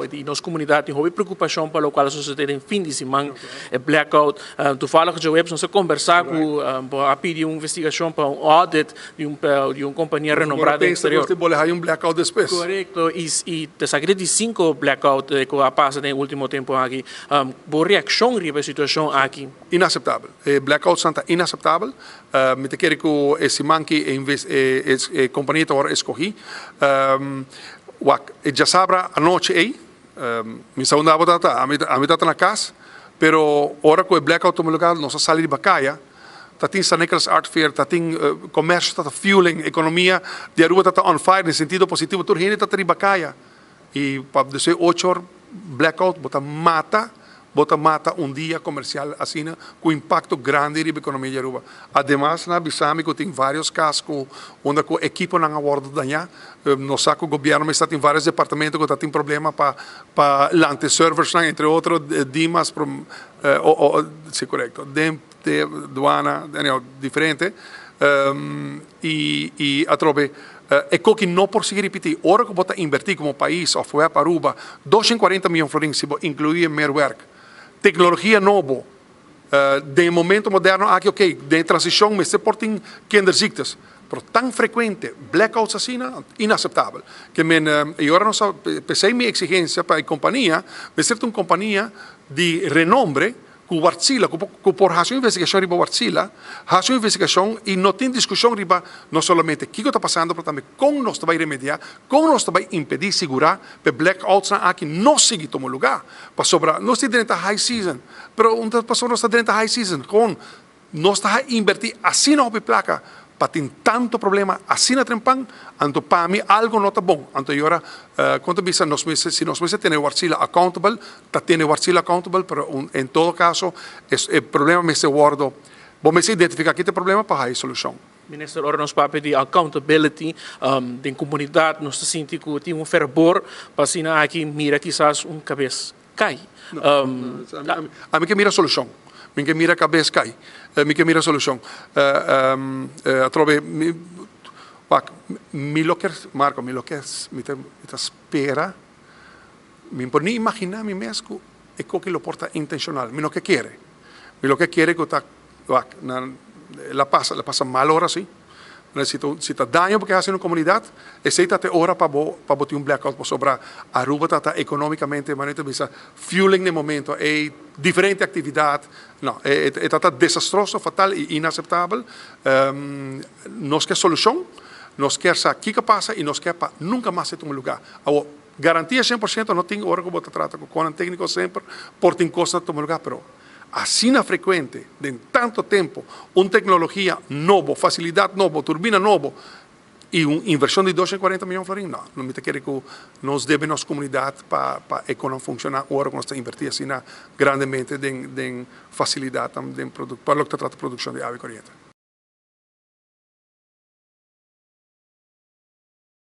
Di nos comunidad tin hopi preocupacion pa locual a sucede den fin di siman, e blackout. Toevallig djaweps nos a conversa cu bo a pidi un investigacion pa un audit di un di un compania renombra den exterior. Corecto, y esaki ta di cinco blackout cu a pasa den e ultimo tempo aki. Bo reaccion riba e situacion aki? Inaceptabel. E blackoutnan ta inaceptabel. Mi ta kere cu e siman ki e compania ta worde escogi. Wak, e djasabra anochi ei, mi sa unda abo tabata, ami ami tabata na kas, pero ora ku e blackout tuma lugar nos a sali riba kaya, ta tin San Nicolas Art Fair, ta tin komersio tabata fueling, ekonomia di Aruba tabata on fire den sentido positivo, tur hende tabata riba kaya i pa despues ocho or blackout bo ta mata. Bo ta mata un dia comercial asina cu impacto grandi riba economia di Aruba. Ademas nan a bisa mi cu tin varios cas cu unda cu equiponan a wordo daña. Nos sa cu gobierno mester tin varios departamento cu ta tin problema pa pa lanta e serversnan entre otro Dimas si corecto Duana anyhow diferente y y atrobe e koki no por sigui ripiti. Ora ku bo ta invertí komo pais òf web Aruba 240 mion florin si bo inkluí e meerwerk, teknologia nobo den e momento moderno aki ok den e transishon mester por tin kinderziektes pero tan frekuente blackouts asina inaseptabel. Ke men e ora nos a p'esei mi eksigensia pa e kompania mester ta un kompania di renombre Ku Wartsila, ku ku por hasi un investigashon riba Wartsila, hasi un investigashon i no tin diskushon riba no solamente kiko ta pasando pero tambe kon nos ta bai remediá, kon nos ta bai impedí, sigurá pa e blackoutsnan aki no sigui tuma lugá. Pasobra nos tin drenta high season, pero un ta pasobra nos ta drenta high season, kon Nos ta inverti asina hopi placa pa tin tanto problema asina trempan, anto pa mi algo no ta bon. Anto y ora con ta bisa nos mester, si nos mester tene Wartsila accountable, ta tene Wartsila accountable, pero en todo caso e problema mester wordo, bo mester identifica ki ta e problema pa haya solucion. Minister, ora nos papia di accountability den comunidad nos ta sinti cu tin un fervor pa asina aki mira kisas un cabes kai. Ami ke mira solushon. Mi ke mira kabes kai. Mi ke mira solushon. Atrobe mi wak mi lo ker Marco mi lo ke mi ta mi ta spera mi por ni imaginá mi mes ku e koki lo por ta intenshonal. Mi no ke kere. Mi lo ke kere ku ta wak nan la pasa la pasa mal ora si. Si ta si ta daño bo ke hasi na un komunidat, esei ta te ora pa bo pa bo tin un blackout pasobra Aruba ta ta economicamente manera ta bisa fueling na e momento ei diferente actividad no e e ta ta desastroso fatal y inaceptabel nos ke solucion nos kier sa kiko a pasa y nos kier pa nunca mas e tuma lugar awor garantia 100% no tin ora ku bo ta trata ku konan tecnico semper por tin cosnan ta tuma lugar pero Asina frekuente, den tanto tempo, un teknologia nobo, fasilidat nobo, turbina nobo i un invershon di 240 mion florin? No, no mi ta kere ku nos debe nos komunidat pa pa e konan funshoná ora ku nos ta invertí asina grandemente den den fasilidatnan den pa loke ta trata produkshon di awa i koriente.